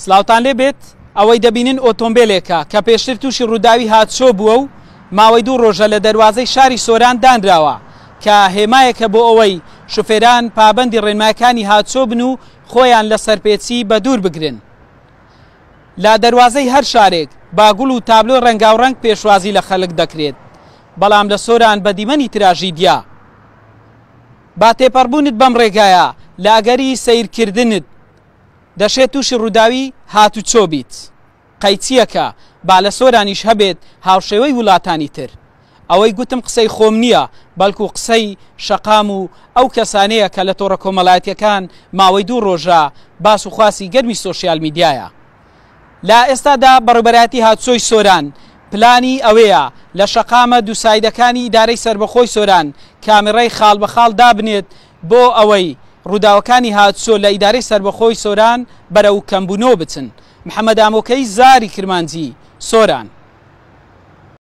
سڵاوتان لێ بێت، ئەوەی دەبینن ئۆتۆمبێلێکە کە پێشتر تووشی ڕووداوی هاتچۆ بووە و ماوەی دوو ڕۆژە لە دەروازەی شاری سۆران دانراوە کە هێمایەکە بۆ ئەوەی شوفێران پابەندی ڕێنمایەکانی هاتچۆ بن و خۆیان لە سەرپێچی بەدوور بگرن. لە دەروازەی هەر شارێک بە گوڵ و تابلۆی ڕەنگاوڕەنگ پێشوازی لە خەلک دەکرێت، بەڵام لە سۆران بە دیمەنی تراژیدیا. با تێپەڕبوونت بەم ڕێگایە لە ئەگەری سەیرکردنت دەشێت تووشی ڕووداوی هاتوچۆ بیت. قەیچییەکە با لە سۆرانیش هەبێت هاوشێوەی وڵاتانی تر. ئەوەی گوتم قسەی خۆم نییە، بەڵکو قسەی شەقام و ئەو کەسانەیە کە لە تۆڕە کۆمەڵایەتییەکان ماوەی دوو ڕۆژە باس و خواسی گەرمی سۆشیال میدیایە. لە ئێستادا بەڕێوبەرایەتی هاتوچۆی سۆران پلانی ئەوەیە لە شەقامە دووسایدەکانی ئیدارەی سەربەخۆی سۆران کامێڕای خاڵ بە خاڵ دابنێت بۆ ئەوەی ڕووداوەکانی هاتوچۆ لە ئیدارەی سەربەخۆی سۆران بەرەو کەمبوونەوە بچن. محەمەد ئامۆکەیی زاری کرمانجی، سۆران.